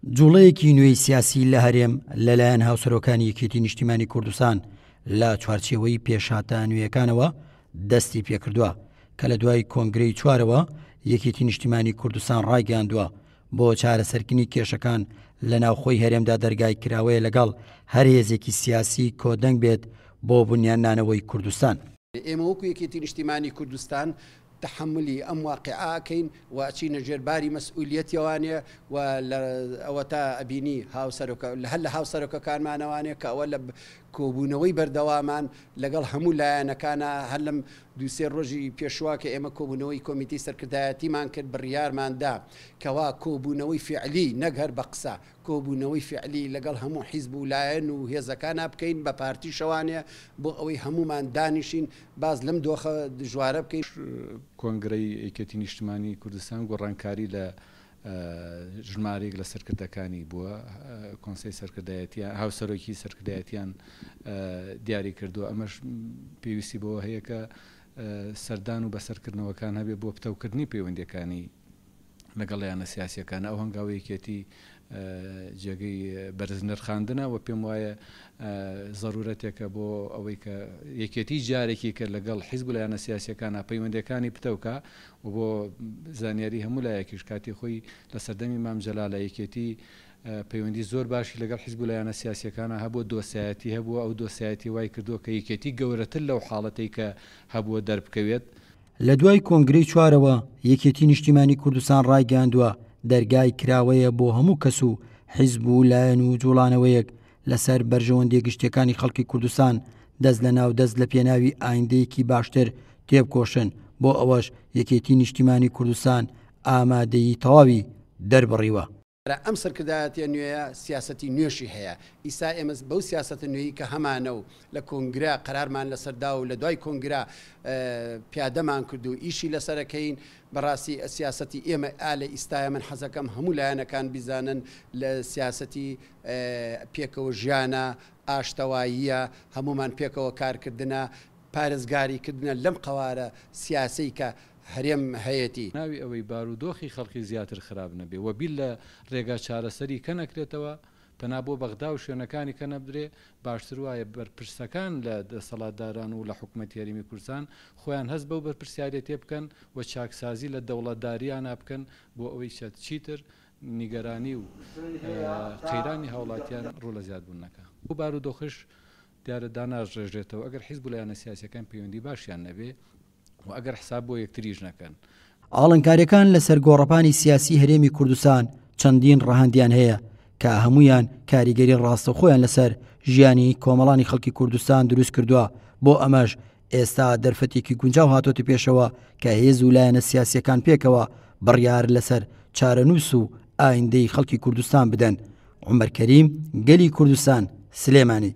جوڵەیەکی نوێی سیاسی لە هەرێم لەلایەن هاوسەرۆکانی یەکێتی نیشتیمانی کوردستان لە چوارچێوەی پێشهاتە نوێیەکانەوە دەستی پێکردووە کە لە دوای کۆنگرەی چوارەوە یەکێتی نیشتیمانی کوردستان ڕایگەیاندووە بۆ چارەسەرکردنی کێشەکان لە ناوخۆی هەرێمدا دەرگای کراوەیە لەگەڵ هەر هێزێکی سیاسی کۆدەنگ بێت بۆ بنیاننانەوەی کوردستان. ئێمە وەکو یەکێتی نیشتیمانی کوردستان تەحەمولی ئەم واقیعە ئەکەین و ئەچینە ژێر باری مەسئولیەتیەوانێ و لە ئەوەتا ئەبینی هاوسەرۆکە هەر لە هاوسەرۆکەکانمانەوانێ کە ئەوە لە کۆبوونەوەی بەردەوامان لەگەڵ هەموو لایەنەکانا هەر لەم دوو سێ ڕۆژی پێشوە کە ئێمە کۆبوونەوەی کۆمیتەی سەرکردایەتیمان کرد بڕیارمان دا کەوا کۆبوونەوەی فیعلی نەک هەر بە قسە کۆبوونەوەی فیعلی لەگەڵ هەموو حیزب و لایەن و هێزەکانا بکەین بە پارتیشەوانێ بۆ ئەوەی هەموومان دانیشین باس لەم دۆخە دژوارە بکەین. کۆنگرەی یەکێتی نیشتمانی کوردستان گۆڕانکاری لە ژمارەیەک لە سەرکردەکانی بووە، کۆنسەی سەرکردایەتیان، هاوسەرۆکی سەرکردایەتیان دیاری کردووە، ئەمەش پێویستی بەوە هەیە کە سەردان و بەسەرکردنەوەکان هەبێت بۆ پتەوکردنی پەیوەندییەکانی لەگەڵ لایەنە سیاسییەکان. ئەو هەنگاوە یەکێتی جێگەی بەرز نرخاندنە و پێم وایە زەرورەتێکە بۆ ئەوەی کە یەکێتی جارێکی کە لەگەڵ حیزب و لایەنە سیاسییەکانا پەیوەندییەکانی پتەوکا و بۆ زانیاری هەموو لایەکیش کاتی خۆی لە سەردەمی مام جەلالە یەکێتی پەیوەندی زۆر باشی لەگەڵ حیزب و لایەنە سیاسییەکانا هەبووە، دۆستایەتی هەبووە، ئەو دۆستایەتیە وای کردووە کە یەکێتی گەورەتر لەو حاڵەتەی کە هەبووە دەربکەوێت. لە دوای کۆنگرەی چوارەوە یەکێتی نیشتیمانی کوردستان ڕایگەیاندووە، دەرگای کراوەیە بۆ هەموو کەس و حیزب و لایەن و جوڵانەوەیەک لەسەر بەرژەوەندیە گشتیەکانی خەڵکی کوردستان دەست لەناو دەست لە پێناوی ئایندەیەکی باشتر تێبکۆشن، بۆ ئەوەش یەکێتی نیشتیمانی کوردستان ئامادەیی تەواوی دەربڕیوە. ئەم سەرکردایەتیە نوێیە سیاسەتی نوێشی هەیە، ئیستا ئێمە بەو سیاسەتە نوێی کە هەمانە و لە کۆنگرە قەرارمان لەسەر دا و لە دوای کۆنگرە پیادەمان کرد و ئیشی لەسەرەکەین، بەڕاستی سیاسەتی ئێمە ئا لە ئیستایە من حەزەکەم هەموو لایەنەکان بیزانن لە سیاسەتی پێکەوە ژیانە، ئاشتەواییە، هەموومان پێکەوە کارکردنە، پارێزگاری کردنە لەم قەوارە سیاسەی کە هەرێم هەیەتی. ناوی ئەوەی بارودۆخی خەڵکی زیاتر خراپ نەبێ و بیر لە رێگا چارەسەری کە نەکرێتەوە، پەنا بۆ بەغدا و شوێنەکانی کە نەبرێ، باشتر وایە بەرپرسەکان لە دەسەڵاتداران و لە حکومەتی هەرێمی کوردستان خۆیان هەست بەو بەرپرسیارێتیە بکەن و چاکسازی لە دەوڵەتداریانا بکەن بۆ ئەوەی چیتر نیگەرانی و قەیرانی هاوڵاتیان ڕوو لە زیادبوون نەکا. ئەو بارودۆخەش دیارە داناڕێژرێتەوە ئەگەر حیزب و لایەنە سیاسیەکان پەیوەندی باشیان نەبێ و ئەگەر حساب بۆ یەکتریش نەکەن. ئاڵنگاریەکان لەسەر گۆڕەپانی سیاسی هەرێمی کوردستان چەندین ڕەهەندیان هەیە کە هەموویان کاریگەری ڕاستەوخۆیان لەسەر ژیانی کۆمەڵانی خەڵکی کوردستان دروست کردووە، بۆ ئەمەش ئێستا دەرفەتێکی گونجاو هاتۆتە پێشەوە کە هێز و لایەنە سیاسیەکان پێکەوە بڕیار لەسەر چارەنووس و ئایندەی خەڵکی کوردستان بدەن. عومەر کەریم، گەلی کوردستان، سلێمانی.